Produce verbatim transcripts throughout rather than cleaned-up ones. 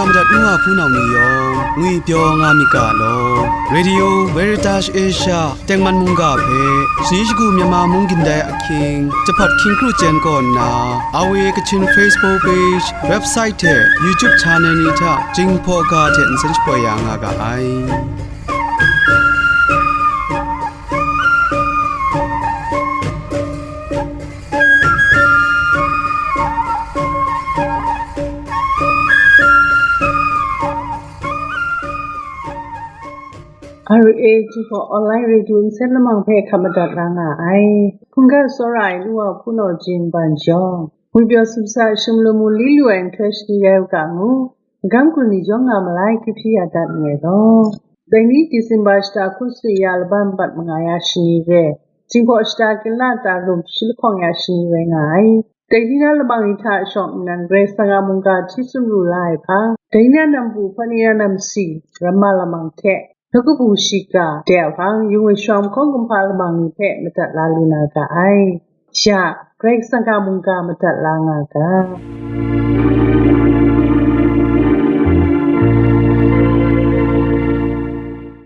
Madat nu a hpunau ni yawng ngwipyaw nga myit ga law. Radio Veritas Asia tengman mungga hpe shani shagu Myanmar mung gindai ahkying, jahpawt hkying kru chyen kaw nna, R V A Kachin Facebook page, website hte YouTube channel ni hta Jinghpaw ga hte nsen shapoi ya nga ga ai. R A G gaw online radio nsen lamang hpe hkap madat la nga ai. Hkungga tsawra ai nu wa hpunau jin ban jawng, ngwipyaw sumsa shing lamu li lu ai nhtoi shani rai u ga ngu, magam gun ni yawng nga malai kahpyi ya dat nngai law. Dai ni Disemba shata hkun sut ya laban bat manga ya shani re, Jinghpaw shata ginla ta rum shi lahkawng ya shani rai nga ai. Dai ni na lamang ni hta shawng nnan Karai Kasang a mungga hti sumru la ai hpang, dai ni na nampu hpani na namsi ramma lamang hte, nawku hpung shiga de a hpang, yung ai shawng mahkawng kumhpa lamang ni hpe madat la lu na ga ai. Ya, Karai Kasang a mungga madat la nga ga.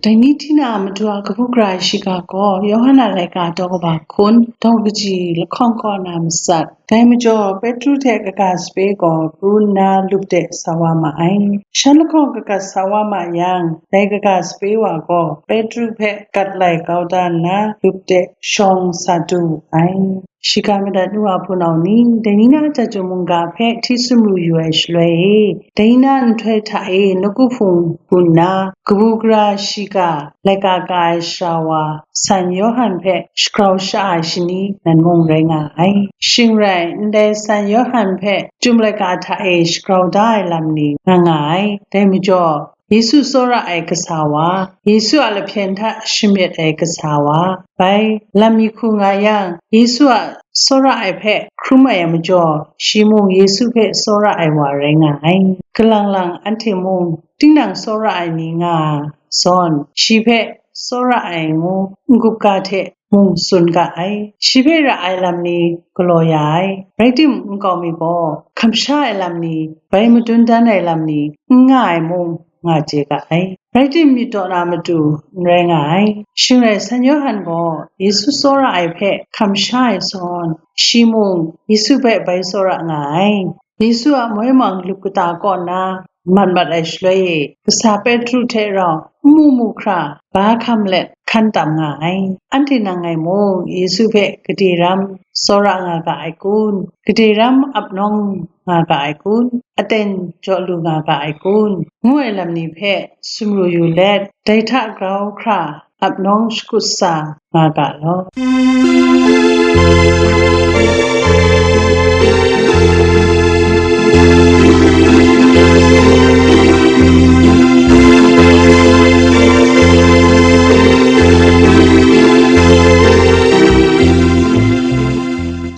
Dai ni hti na a matu a kabu gara shiga gaw, Yawhan a laika daw kaba hkun, daw kaji lahkawng kaw na matsat. Dai majaw, Petru hte kaga sape gaw pru nna lup de sa wa ma ai. Shan lahkawng kagat sa wa ma yang, dai kaga sape wa gaw Petru hpe gat lai kau da nna lup de shawng sa du wu ai. Shiga madat nu a hpunau ni, dai ni na a jahtum mungga hpe hti sumru yu ai shaloi e, dai ni na nhtoi hta e nawku hpung gun nna, kabu gara shiga laika ka ai sara wa San Yawhan hpe shagrau sha ai shani nan mung rai nga ai. Shing rai, ndai San Yawhan hpe Chyum laika hta e shagrau da ai lam ni nga nga ai. Dai majaw, Yesu tsawra ai kasa wa, Yesu a lahpyen hta shamyet ai kasa wa, bai lam mi hku nga yang, Yesu a tsawra ai hpe hkrum ai majaw, shi mung Yesu hpe tsawra ai wa rai nga ai. Kalang lang anhte mung tinang tsawra ai ni nga ai zawn, shi hpe tsawra ai ngu n-gup ga hte mung tsun ga ai. Shi hpe ra ai lam ni galaw ya ai. Rai timung, nkau mi gaw hkamsha ai lam ni, bai madun dan ai lam ni n nga ai mung nga chye ga ai. Rai timung, myit daw na matu n rai nga ai. Shing rai, San Yawhan gaw Yesu tsawra ai hpe hkamsha ai zawn, shi mung Yesu hpe bai tsawra nga ai. Yesu a moi mang lup kata kaw na mat mat ai shaloi e, kasa Petru hte rau n mu mu hkra ba hkam let hkan tam nga ai. Anhte nang ngai mung Yesu hpe gade ram tsawra nga ga ai kun? Gade ram ap nawng nga ga ai kun? Aten jaw lu nga ga ai kun? Ngu ai lam ni hpe sumru yu let, dai hta grau hkra ap nawng shakut sa nga ga law.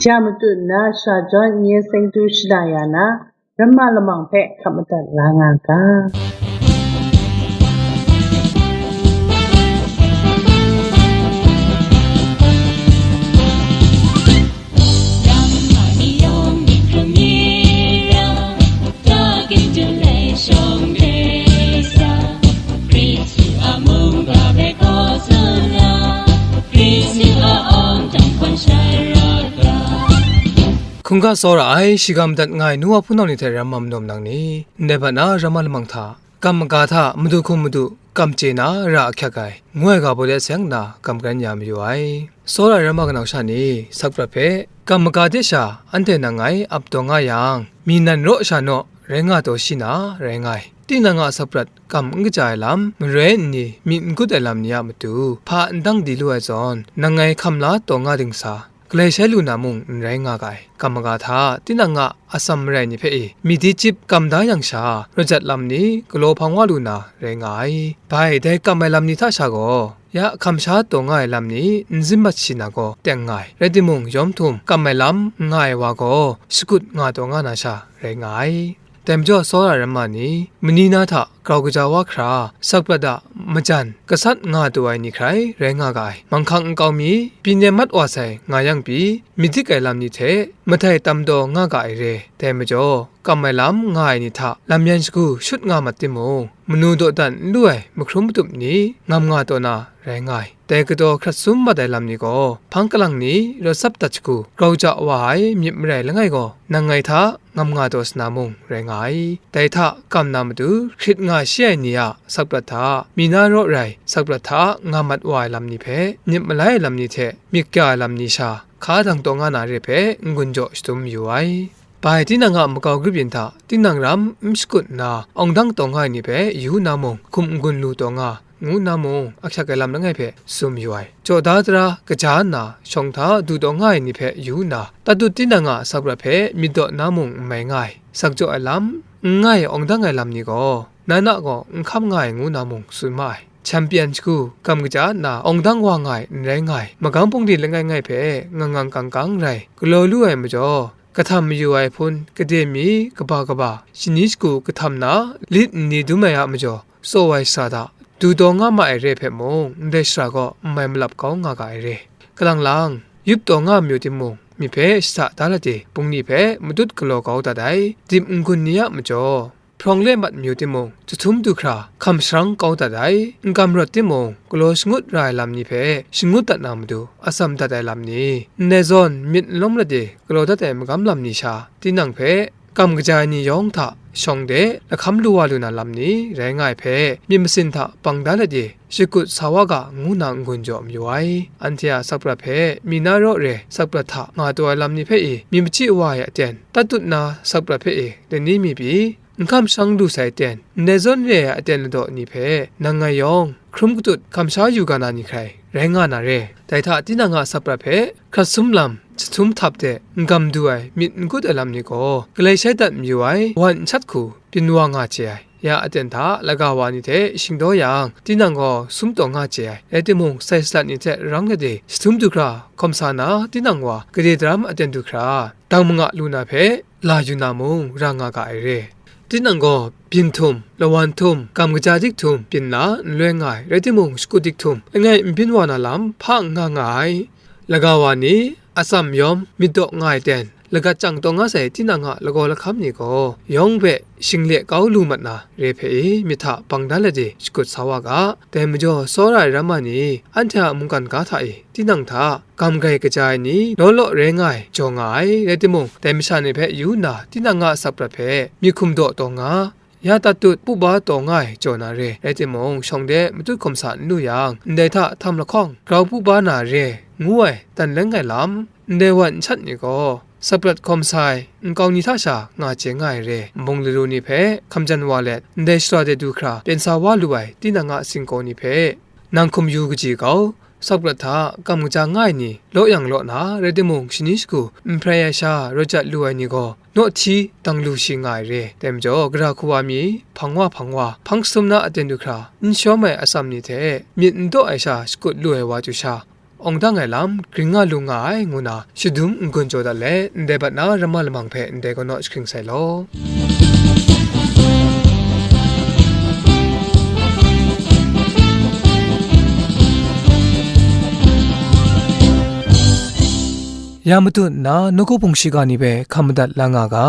Ya matut nna, sha jawn n yen seng du shada ya na, Ramma lamang hpe hkap madat la nga ga. Hkungga tsawra ai, shiga madat nga ai nu wa hpunau ni hte ramma madawm nang ni, ndai hpa na ramma lamang hta, kam maga hta madu hkum madu kam chye na ra ahkyak ai, ngu ai ga baw de seng nna kam karen ya mayu ai. Tsawra ai ramma kanau sha ni, sakprat hpe, kam maga de sha anhte nang ngai ap taw nga yang, mi nan raw sha naw rai nga taw shi na rai nga ai. Tinang a sakprat kam n kaja ai lam, maroi nni myit n gut ai lam ni a matu, hpa n dang di lu ai zawn, nang ngai hkam la taw nga dingsa, galai shai lu na mung n rai nga ga ai. Kam maga hta tinang a atsam marai ni hpe e, mi di chyip kam da yang sha, rajat lam ni galaw hpang wa lu na rai nga ai. Bai, dai kam ai lam ni hta sha gaw, ya hkam sha taw nga ai lam ni n zin mat shi na gaw teng nga ai. Rai timung, yawm htum kam ai lam n nga ai wa gaw, shakut nga taw nga na sha rai nga ai. Dai majaw, tsawra ai ramma ni, mani na hta grau kaja wa hkra, sakprat a majan gasat nga taw ai ni hkrai rai nga ga ai. Manghkang nkau mi, pyi nem mat wa sai nga yang pyi, myit dik ai lam ni hte madai tam taw nga ga ai re. Dai majaw, kam ai lam nga ai ni hta lam yan shagu shut nga mat timung, manu dawdan n lu ai mahkrum matup ni ngam nga taw na rai nga ai. Dai galaw hkrat sum mat ai lam ni gaw, hpang kalang ni rawt tsap dat shagu, grau ja wa ai myit marai langai gaw, nang ngai hta ngam nga taw sa na mung rai nga ai. Dai hta kam na matu hkrit nga shi ai ni a sakprat hta, mi na raw rai sakprat hta nga mat wa ai lam ni hpe, myit malai ai lam ni hte myit kya ai lam ni sha, hka dang taw nga na re hpe n-gun jaw shadum yu ai. Bai tinang a makau grup yin hta tinang ram n shakut nna, awng dang taw nga ai ni hpe yu na mung, hkum n-gun lu taw nga, ngu na mung, ahkyak ai lam langai hpe tsun yu ai. Jaw da tara kaja nna, shawng hta du taw nga ai ni hpe yu nna, tatut tinang a sakprat hpe myit daw na mung n mai nga ai. Sak jaw ai lam, n ngai awng dang ai lam ni gaw, na na gaw n hkam nga ai, ngu na mung tsun ma ai. Hkyen hpyen shagu, gam kaja nna awng dang wa nga ai, n rai nga ai, magam bungli langai ngai hpe ngang ngang kang kang rai galaw lu ai majaw, kahtam mayu ai hpun, gade mi kaba kaba, shani shagu kahtam na lit nni dum ai a majaw, tsaw ai shara hta du taw nga ma ai re hpe mung, ndai shara gaw n mai malap kau nga ga ai re. Kalang lang, yup taw nga mayu timung, myit hpe shada da lade, bungli hpe matut galaw kau dat ai, dip n-gun ni a majaw, hprawng le mat mayu timung, jahtum du hkra hkam sharang kau dat ai, n kam rawt timung, galaw shangut ra ai lam ni hpe shangut dat na matu, atsam dat ai lam ni, ndai zawn myit n lawm lade galaw dat ai magam lam ni sha, tinang hpe kam kaja ai ni yawng hta shawng de lahkam lu wa lu na lam ni rai nga ai hpe, myit masin hta bang da lade shakut sa wa ga, ngu na n-gun jaw mayu ai. Anhte a sakprat hpe mi na raw re sakprat hta nga taw ai lam ni hpe i, myit machyi wa ai aten, tatut na sakprat hpe i, lani mi pyi, n hkam sharang lu sai aten, ndai zawn re ai aten ladaw ni hpe nang ngai yawng hkrum katut hkam sha yu ga na ni hkrai rai nga na re. Dai hta tinang a sakprat hpe hkrat sum lam, jahtum htap de n gam du ai, myit n kut ai lam ni gaw galai shai dat mayu ai, wan n shat hku byin wa nga chye ai. Ya aten hta laga wa ni hte shingdaw yang, tinang gaw sum taw nga chye ai. Rai timung, sai salat ni hte rang lade, jahtum du hkra hkawm sa na, tinang wa gade daram aten du hkra dang manga lu na hpe, la yu na mung ra nga ga ai re. Tinang gaw byin htum, lawan htum, gam kaja dik htum byin na n loi nga ai, rai timung, shakut dik htum langai n byin wa na lam hpa n nga nga ai. Laga wa ni, atsam yawm myit daw nga ai ten, lagat chyang taw nga sai tinang a lagaw lahkam ni gaw, yawng hpe shingle kau lu mat na re hpe i, myit hta bang da lade shakut sa wa ga. Dai majaw, tsawra ai ramma ni, anhte a mungkan ga hta i, tinang hta gam grai kaja ai ni law law rai nga ai jaw nga ai, rai timung, dai masha ni hpe yu nna, tinang a sakprat hpe myit hkum daw taw nga, ya tatut puba taw nga ai jaw na re, rai timung, shawng de matut hkawm sa n lu yang, ndai hta htam lahkawng grau puba na re, ngu ai dan leng ai lam, ndai wan n shat ni gaw, sakprat hkawm sa ai nkau ni hta sha nga chye nga ai re, nbung laru ni hpe hkam jan wa let, ndai shara de du hkra pyen sa wa lu ai tinang a singkaw ni hpe, nang hkum yu kaji kau, sakprat hta gam kaja nga ai ni law yang law na, rai timung, shani shagu n hprai ai sha rawt jat lu ai ni gaw, naw hti dang lu shi nga ai re. Dai majaw, gara hku wa mi, hpang wa hpang wa, hpang jahtum na aten du hkra, n shawm ai atsam ni hte myit n daw ai sha shakut lu ai wa chyu sha, awng dang ai lam gring nga lu nga ai, ngu na shadum n-gun jaw dat let, ndai bat na ramma lamang hpe ndai kau naw jahkring sai law. Ya matut nna nawku hpung shiga ni hpe hkam madat la nga ga.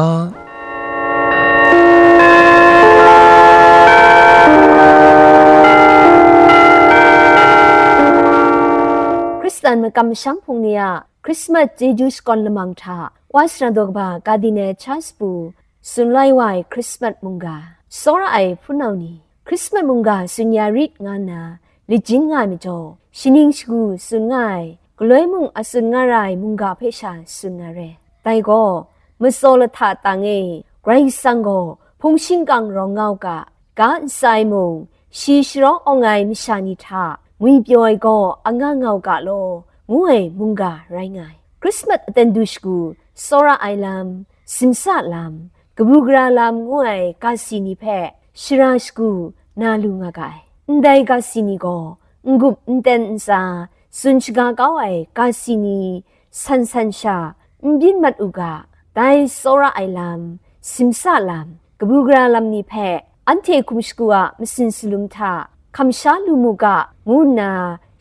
Hkristan makam masham hpung ni a Christmas chyeju shakawn lamang hta, Wa Sara daw kaba Cardinal Charles Pu tsun lai wa ai Christmas mungga, tsawra ai hpunau ni, Christmas mungga tsun ya rit nga nna, lajin nga ai majaw, shaning shagu tsun nga ai, galoi mung a tsun nga ra ai mungga hpe sha tsun na re. Dai gaw, matsaw lahta tang e, Karai Kasang gaw hpung shingkang rawng nga u ga, ga ntsa e mung, shi sharawng awng ai masha ni hta ngwipyaw ai gaw anga nga u ga law, ngu ai mungga rai nga ai. Christmas aten du shagu, tsawra ai lam, simsa lam, kabu gara lam ngu ai ga si ni hpe shara shagu na lu nga ga ai. Ndai ga si ni gaw, n-gup nten ntsa, tsun shaga kau ai ga si ni san san sha n byin mat u ga, dai tsawra ai lam, simsa lam, kabu gara lam ni hpe anhte hkum shagu a masin salum hta hkam sha lu mu ga, ngu nna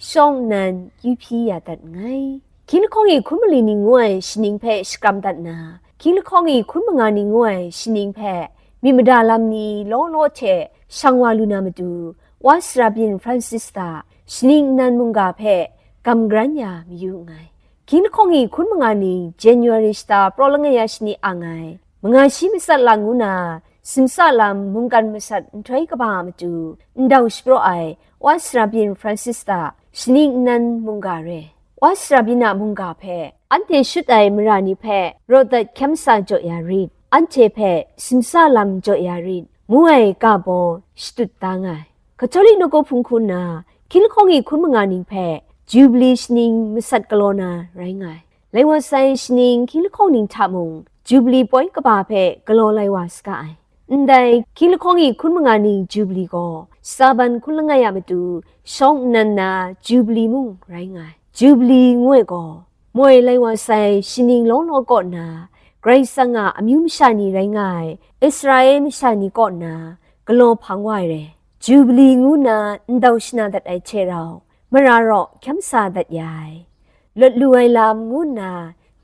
shawng nnan kyu hpyi ya dat nngai. Hkying lahkawng e hkun mali ni ngu ai shaning hpe shakram dat nna, Hkying lahkawng e hkun manga ning ngu ai shaning hpe myit mada lam ni law law hte shang wa lu na matu, Wa Sara byin Francis hta shaning nnan mungga hpe gam garan ya mayu nngai. Hkying lahkawng e hkun manga ning January shata praw langai ya shani ang ai, manga shi matsat lang ngu na simsa lam mungkan masat nhtoi kaba a matu ndau shapraw ai Wa Sara byin Francis hta shaning nnan mungga re. Wa Sara byin a mungga hpe anhte shut ai mara ni hpe rawt dat hkyam sa jaw ya rit, anhte hpe simsa lam jaw ya rit, ngu ai ga baw shadut da nga ai. Katolik nawku hpung hku nna, hkying lahkawng e hkun manga ning hpe Jubili shaning masat galaw na rai nga ai. Lai wa sai shaning hkying lahkawng ning hta mung, Jubili poi kaba hpe galaw lai wa saga ai. Ndai hkying lahkawng e hkun manga ning Jubili gaw, Saban hkun langai a matu shawng nnan na Jubili mung rai nga ai. Jubili ngu ai gaw, moi lai wa sai shaning law law kaw na, Karai Kasang a amyu masha ni rai nga ai Israel masha ni kaw na galaw hpang wa ai re. Jubili ngu nna ndau shana dat ai hte rau, mara raw hkyam sa dat ya ai, lawt lu ai lam ngu nna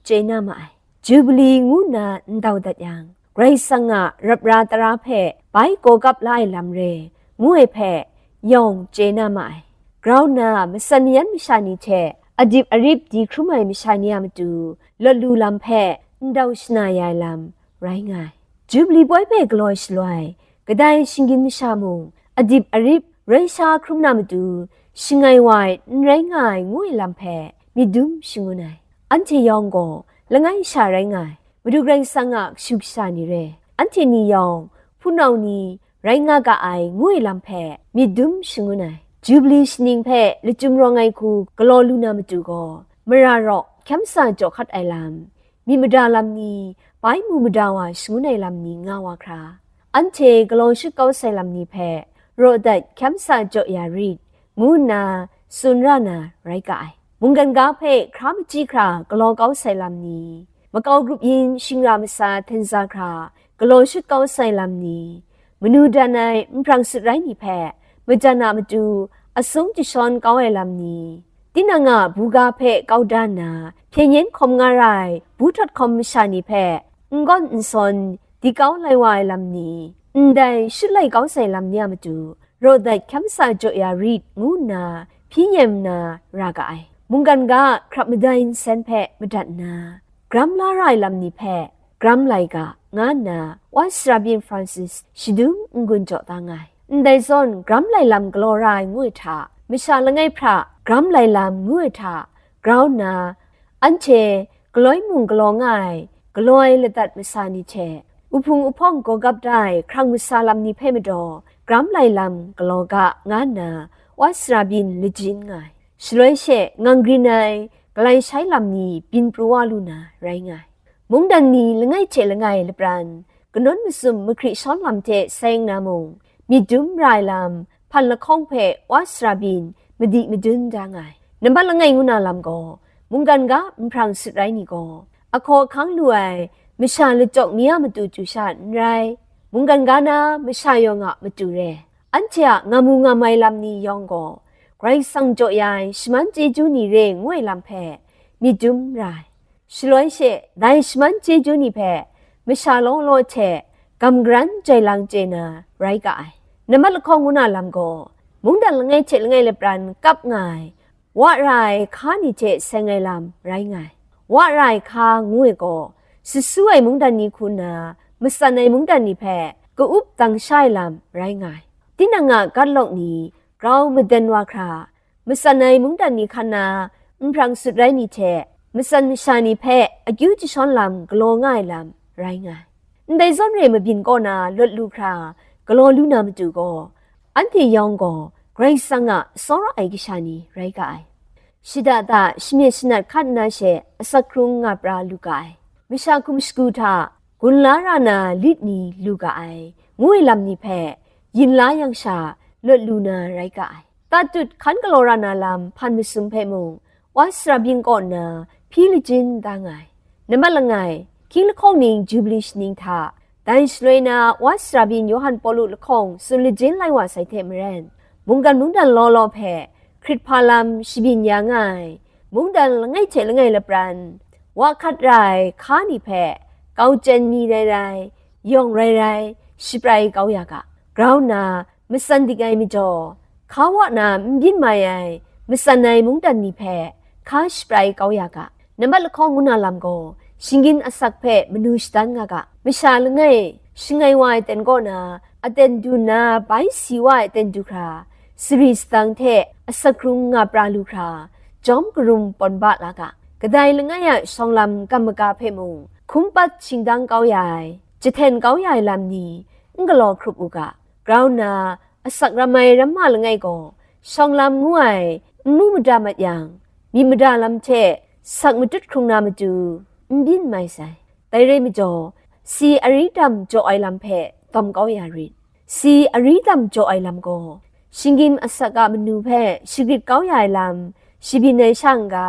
chye na ma ai. Jubili ngu nna ndau dat yang, Karai Kasang a rap ra tara hpe bai gaw gap la ai lam re, ngu ai hpe yawng chye na ma ai. Grau nna matsan mayan masha ni hte adip arip di hkrum ai masha ni a matu lawt lu lam hpe ndau shana ya ai lam rai nga ai. Jubili poi hpe galaw shaloi, kadai shinggyim masha mung adip arip rai sha hkrum na matu, shangai wa ai n rai nga ai ngu ai lam hpe myit dum shangun ai. Anhte yawng gaw langai sha rai nga ai, Madu Karai Kasang a kashu kasha ni re, anhte ni yawng hpunau ni rai nga ga ai ngu ai lam hpe myit dum shangun ai. Jubili shaning hpe lachyum rawng ai hku galaw lu na matu gaw, mara raw hkyam sa jaw hkat ai lam, myit mada lam ni, bai mu mada wa shangun ai lam ni nga wa hkra, anhte galaw shut kau sai lam ni hpe raw dat hkyam sa jaw ya rit, ngu nna tsun ra na rai ga ai. Mungkan ga hpe hkra machyi hkra galaw kau sai lam ni, makau grup yin shingra masa hten za hkra galaw shut kau sai lam ni, manu dan ai nhprang sut rai ni hpe majan a matu asung jashawn kau ai lam ni, tinang a buga hpe kau da nna hpyen yen hkawm nga ra ai bu htawt hkawm masha ni hpe n gawn n sawn di kau lai wa ai lam ni, ndai shut lai kau sai lam ni a matu raw dat hkyam sa jaw ya rit ngu nna hpyi nyem nna ra ga ai. Mungkan ga a hkrap madai nsen hpe madat nna, gram la ra ai lam ni hpe gram lai ga, nga nna Wa Sara byin Francis shadum n-gun jaw da nga ai. Ndai zawn, gram lai lam galaw ra ai ngu ai hta, masha langai hpra gram lai lam ngu ai hta grau nna, anhte galoi mung galaw nga ai, galaw ai ladat masa ni hte, uhpung uhpawng gaw gap da ai hkrang masa lam ni hpe madaw gram lai lam galaw ga, nga nna Wa Sara byin lajin nga ai. Shaloi she ngang grin ai galai shai lam ni byin pru wa lu na rai nga ai. Mungdan ni langai hte langai lapran, kanawn masum mahkri shawn lam hte seng na mung, myit dum ra ai lam, hpan lahkawng hpe Wa Sara byin madi madun da nga ai. Nambat langai ngu na lam gaw, mungkan ga nhprang sut rai ni gaw, ahkaw ahkang lu ai masha lachyawk ni a matu chyu sha n rai, mungkan ga na masha yawng a matu re. Anhte a ngamu ngamai lam ni yawng gaw, Karai Kasang jaw ya ai shaman chyeju ni re ngu ai lam hpe myit dum ra ai. Shaloi she, dai shaman chyeju ni hpe masha law law hte gam garan jai lang chye na rai ga ai. Nambat lahkawng ngu na lam gaw, mungdan langai hte langai lapran kap nga ai, wa ra ai hka ni hte seng ai lam rai nga ai. Wa ra ai hka ngu ai gaw, sut su ai mungdan ni hku nna, matsan ai mungdan ni hpe ka-up dang sha ai lam rai nga ai. Tinang a gat lawk ni grau madan wa hkra, matsan ai mungdan ni hkan na nhprang sut rai ni hte, matsan masha ni hpe akyu jashawn lam galaw nga ai lam rai nga ai. Ndai zawn re mabyin kaw na lawt lu hkra galaw lu na matu gaw, anhte yawng gaw Karai Kasang a tsawra ai kasha ni rai ga ai. Shada da shamyet shanat hkat nna she asak hkrung nga pra lu ga ai. Masha hkum shagu hta gun la ra na lit ni lu ga ai, ngu ai lam ni hpe yin la yang sha lawt lu na rai ga ai. Tatut hkan galaw ra na lam hpan masum hpe mung, Wa Sara byin kaw nna hpyi lajin da nga ai. Nambat langai, hkying lahkawng ning Jubili shaning hta, dai shaloi na Wa Sara byin Yawhan Pawlu lahkawng tsun lajin lai wa sai hte maren, mungkan mungdan law law hpe hkrit hpa lam shabyin ya nga ai, mungdan langai hte langai lapran, wa hkat ra ai hka ni hpe kau chyen mi rai rai, yawng rai rai, shaprai kau ya ga. Grau nna, matsan dik ai majaw, hka wa na n byin mai ai, matsan ai mungdan ni hpe hka shaprai kau ya ga. Nambat lahkawng ngu na lam gaw, shinggyim asak hpe manu shadan nga ga. Masha langai, shangai wa ai ten kaw na, aten du nna bai si wa ai ten du hkra, sari sadang hte asak hkrung nga pra lu hkra, jawm karum pawn ba la ga. Kadai langai a shawng lam kam maga hpe mung, hkum pat shingdang kau ya ai, jahten kau ya ai lam ni, n galaw hkrup u ga. Grau nna, asak ram ai ramma langai gaw, shawng lam ngu ai n mu mada mat yang, myit mada lam hte sak matut hkrung na matu, n byin mai sai. Dai rai majaw, si ari dam jaw ai lam hpe dawm kau ya rit. Si ari dam jaw ai lam gaw, shinggyim asak a manu hpe shagrit kau ya ai lam, shabyin ai sha n-ga,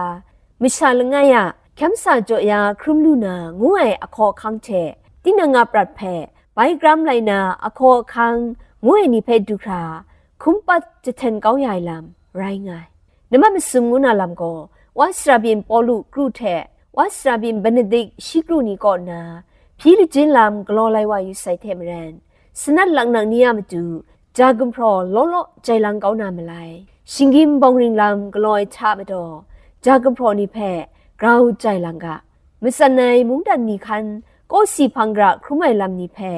masha langai a hkyamsa jaw ya hkrum lu na ngu ai ahkaw ahkang hte, tinang a prat hpe bai gram lai na ahkaw ahkang ngu ai ni hpe du hkra, hkum pat jahten kau ya ai lam rai nga ai. Nambat masum ngu na lam gaw, wa sara byin Pawlu kru hte wa sara byin Benedik shi kru ni kaw nna, hpyi lajin lam galaw lai wa yu sai hte maren, sanat laknak ni a matu, ja gumhpraw law law jai lang kau na malai. Shinggyim bawng ring lam galaw ai hta madaw, ja gumhpraw ni hpe grau jai lang ga. Matsan ai mungdan ni hkan, kawsi hpang gara hkrum ai lam ni hpe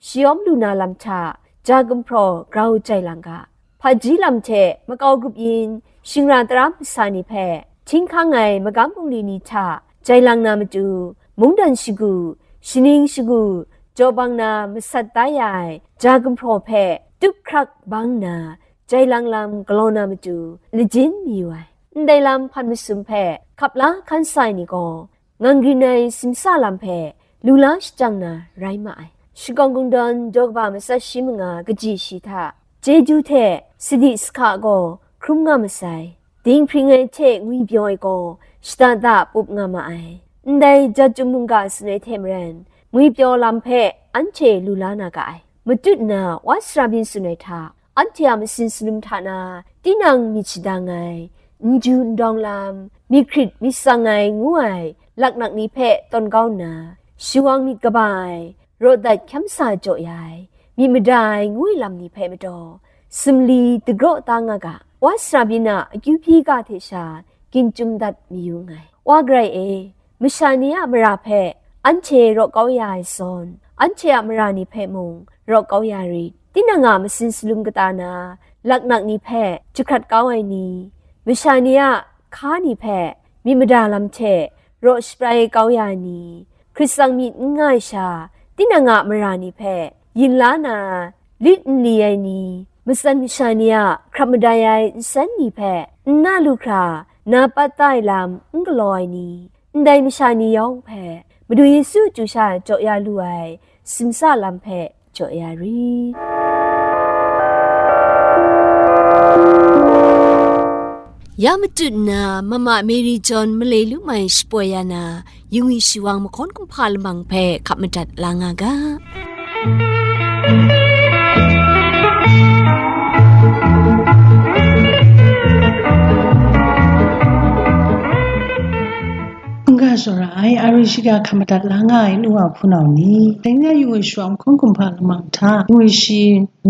shayawm lu na lam hta, ja gumhpraw grau jai lang ga. Hpaji lam hte makau grup yin, shingra tara masa ni hpe, htinghkang ai magam bungli ni hta jai lang na matu, mungdan shagu, shaning shagu, jaw bang na masat da ya ai ja gumhpraw hpe tup hkrak bang nna, jai lang lam galaw na matu, lajin mayu ai. Ndai lam hpan masum hpe hkap la hkan sa ai ni gaw, ngang rin ai simsa lam hpe lu la shajang na rai ma ai. Shakawng kungdawn daw kaba matsat shi manga kaji shi hta, chyeju hte sadi sahka gaw hkrum nga masai. Dinghpring ai hte ngwipyaw ai gaw shada da pup nga ma ai. Ndai jat chyum mungga tsun ai hte maren, ngwipyaw lam hpe anhte lu la na ga ai. Matut nna wa sara byin tsun ai hta, anhte a masin salum hta na, tinang myit shadang ai, n ju n dawng lam, myit hkrit myit tsang ai ngu ai laknak ni hpe tawn kau nna, shawang myit kaba ai, rawt dat hkyamsa jaw ya ai, myit mada ai ngu ai lam ni hpe madaw, sumli dagraw ta nga ga. Wa sara byin a akyu hpyi ga hte sha gyin chyum dat mayu nngai. Wa garai e, masha ni a mara hpe anhte raw kau ya ai zawn, anhte a mara ni hpe mung raw kau ya rit. Tinang a masin salum kata na, laknak ni hpe jahkrat kau ai ni, masha ni a hka ni hpe myit mada lam hte raw shaprai kau ya ai ni, Hkrit tsang myit n nga ai sha, tinang a mara ni hpe yin la na, lit n li ai ni, matsan masha ni a hkrap madai ai nsen ni hpe n na lu hkra, na pat ta ai lam n galaw ai ni, ndai masha ni yawng hpe Madu Yesu chyu sha jaw ya lu ai simsa lam hpe jaw ya rit. Ya matut nna, Mama Mary John malai lu mai shapoi ya na, yingwi shiwang mahkawn kumhpa lamang hpe hkap madat la nga ga. Hkungga shawra ai, ari shiga hkap madat la nga ai nu wa hpunau ni, dai nga yingwi shiwang mahkawn kumhpa lamang hta, yingwi shi,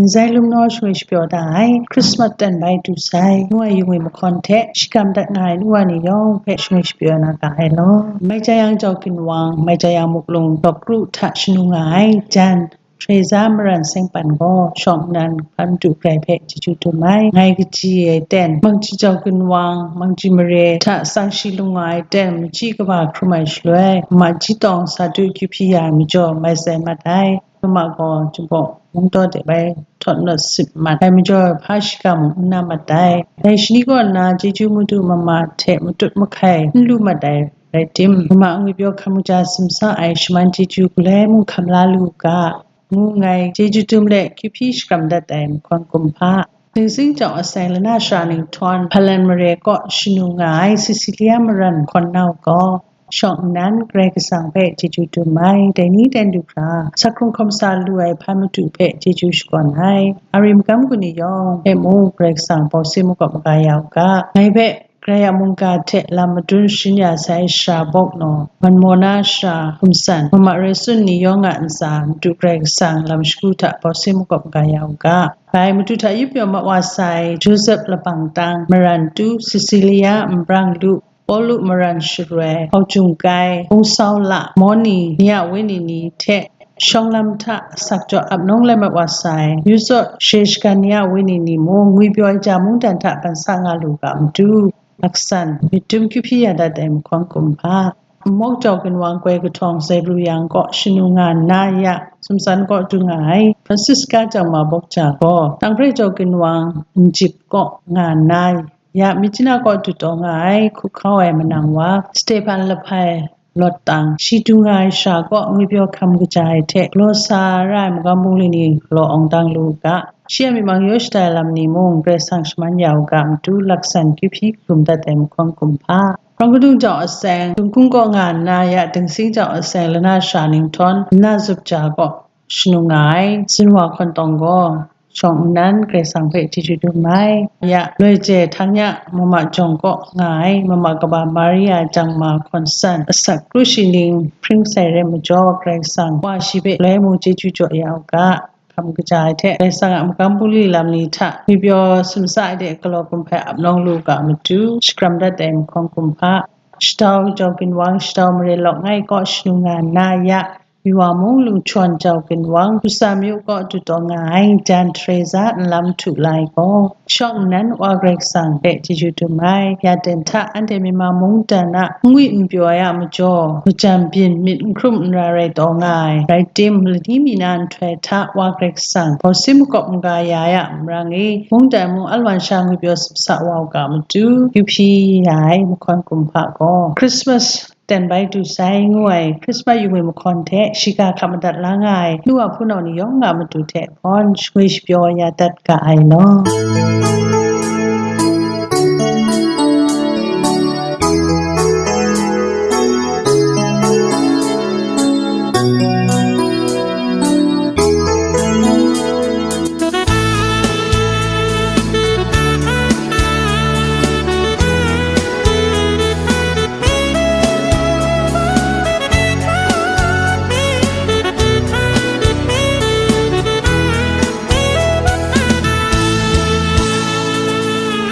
Nzai Lumnaw shangwi shapyaw da ai, Christmas ten bai du sai, ngu ai yingwi mahkawn hte shakram dat nga ai nu wa ni yawng hpe shangwi shapyaw na ga ai law. Mai Jayang Jau Ginwang, Mai Jayang Muklung, Dawk Kru hta shanu nga ai, jan, Treza Maran Sengpan gaw, shawng nnan hpa madu grai hpe chyeju dum ai. Ngai kaji ai ten, Mangji Jau Ginwang, Mangji Mare hta tsang shi lung nga ai ten, machyi kaba hkrum ai shaloi, ma ji tawng sa du kyu hpyi ya ai majaw, mai tsai mat ai. Mama gaw Jinghpaw Wungdaw de bai htawt nawt sit mat ai majaw, hpa shiga mung n na mat ai. Dai shani kaw nna, chyeju madu mama hte matut mahkai n lu mat ai rai tim, mama ngwipyaw hkam kaja simsa ai shaman chyeju galoi mung hkam la lu u ga, ngu ngai chyeju dum let kyu hpyi shakram dat ai mahkawn kumhpa. Sing Sing Jau Asai Lana Sara Ninghtawng, Hpalan Mare kaw shanu nga ai Cecilia Maran hkawn nau gaw, shawng nnan Karai Kasang hpe chyeju dum ai, dai ni dai du hkra, sa hkrung hkawm sa lu ai hpa madu hpe chyeju shakawn ai. Ari magam gun ni yawng hpe mung Karai Kasang bawse makawp maga ya u ga, ngai hpe Karai a mungga hte lam madun sharin ya sai shara bawk naw, Manmona shara hkum san, mama rai tsun ni yawng a ntsa, Madu Karai Kasang lam shagu hta bawsi makawp ga ya u ga. Bai Madu hta yup pyaw mat wa sai, Joseph labang tang, maran tu, Cecilia nbrang lu, Pawlu maran sharoi, Hkau Jung Kai, Hpung Sau La, Mawni ni a wenyi ni hte, shawng lam hta sakjaw ap nawng lai mat wa sai, yu zaw share shagan ni a wenyi ni mung, ngwipyaw ai ja mungdan hta ban sa nga lu ga matu, laksan, myit dum kyu hpyi ya dat ai mahkawn kumhpa, Mawk Jau Ginwang Koi Kahtawng Zebru Yang kaw shanu nga nna ya, Sumsan kaw du nga ai, Francisca Jangma Bawk Ja gaw, Tanghpre Jau Ginwang Njip kaw nga nna ya, Myitkyina kaw du taw nga ai, hkup hkau ai manang wa, Stephan Lahpai Lawt Tang, shi du nga ai shara kaw ngwipyaw hkam kaja ai hte, galaw sa ra ai magam bungli ni galaw awng dang lu u ga, shi a myi mang yaw shatai lam ni mung Karai Kasang shaman ya u ga matu, laksan kyu hpyi hkrum dat ai mahkawn kumhpa. Hprawng kadung jau aseng, Dungkung kaw nga nna ya, Dingsing jau aseng, Lana Sha Ninghtawng, Lana Zup Ja kaw shanu nga ai, Zinwa Hkawn Tawng gaw, shawng nnan Karai Kasang hpe chyeju dum ai. Ya, loi je htang ya, Mama Jawng kaw nga ai, Mama Kaba Maria Jangma Hkawn San, asak kru shi ning hpring sai rai majaw, Karai Kasang wa shi hpe loi mung chyeju jaw ya u ga, hkam kaja ai hte, Karai Kasang a magam bungli lam ni hta ngwipyaw sumsa ai de galaw kumhpai ap nawng lu ga matu, shakram dat ai mahkawn kumhpa, Shatau Jau Ginwang, Shatau Mare Lawk Ngai kaw shanu nga nna ya, Miwa mung Lungchawn Jau Ginwang, Hpusa Myu kaw du taw nga ai, Jan Teresa Nlam Htu Lai gaw, shawng nnan Wa Karai Kasang hpe chyeju dum ai. Ya ten hta anhte Myanmar mungdan a n ngwi n pyaw ai a majaw, majan byin myit n hkrum n ra rai taw nga ai, rai tim, lani mi na nhtoi hta Wa Karai Kasang bawsi makawp n-ga ya ai a marang e, mungdan mung alwan sha ngwipyaw sumsa wa u ga matu, kyu hpyi ya ai mahkawn kumhpa gaw, Christmas ten bai du sai ngu ai Christmas yu ngwi mahkawn hte shiga hkap madat la nga ai nu wa hpunau ni yawng a matu hte hpawn shangwi shapyaw ya dat ga ai law.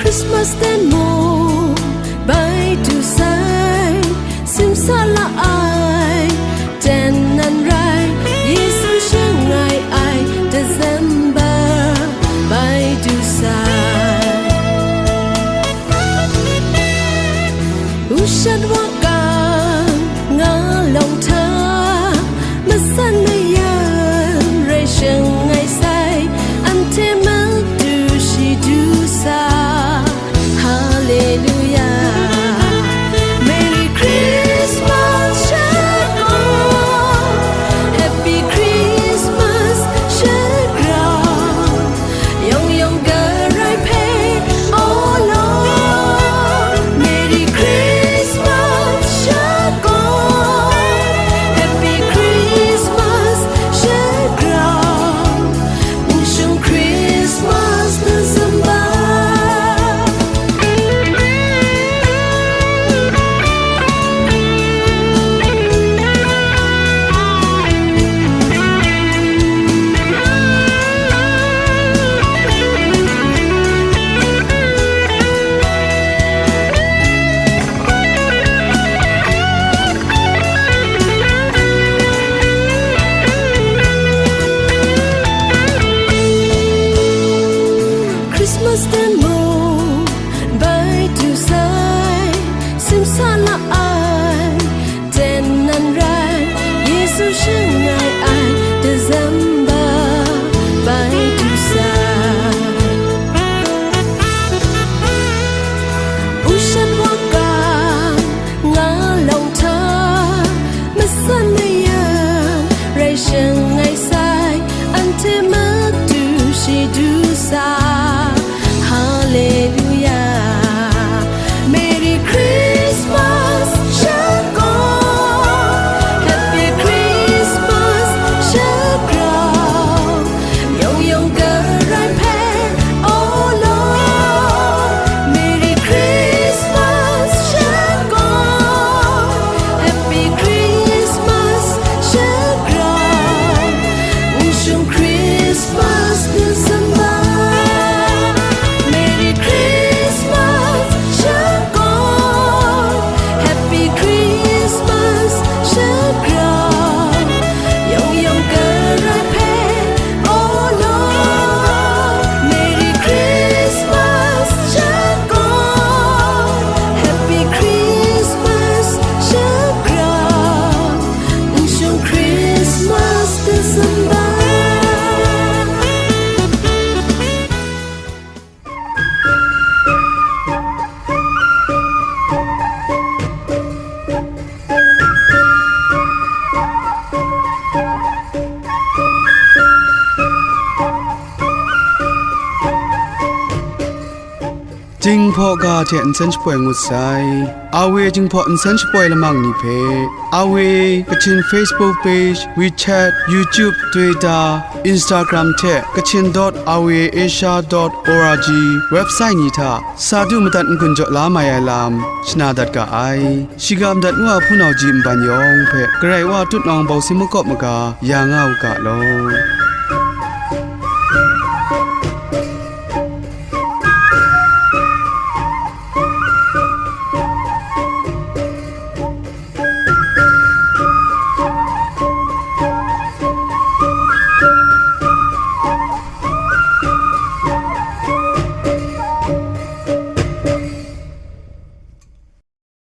Christmas ten mung bai du sai, simsa la ai, ten nan rai, Yesu shangai ai, December bai du sai. Ushat wa kang nga long hta, masan mayan rai shangai sai, anhte matu shi du sa. Hallelujah. Merry Christmas, Shakong. Happy Christmas, Shakong. Yawng yawng garai hpe, oh Lord, Merry Christmas, Shakong. Happy Christmas, Shakong. Mungshung Christmas December. Christmas ten mung bai du sai, simsa la ai, ten nan rai, Yesu shangai ai, December bai du sai. Ushat wa kang nga long hta, masan mayan rai shangai sai, anhte matu shi du sa. Hallelujah. Merry Christmas, Shakong. Happy Christmas. Jinghpaw ga hte nsen shapoi ngut sai. Awe Jinghpaw nsen shapoi lamang ni hpe, Awe Kachin Facebook page, WeChat, YouTube, Twitter, Instagram hte Kachin dot awe asia dot org website ni hta sa du madat n-gun jaw la mai ai lam shana dat ga ai. Shiga madat ngu a hpunau ji nban yawng hpe Karai Wa tutnawng bawsi makawp maga ya nga u ga law.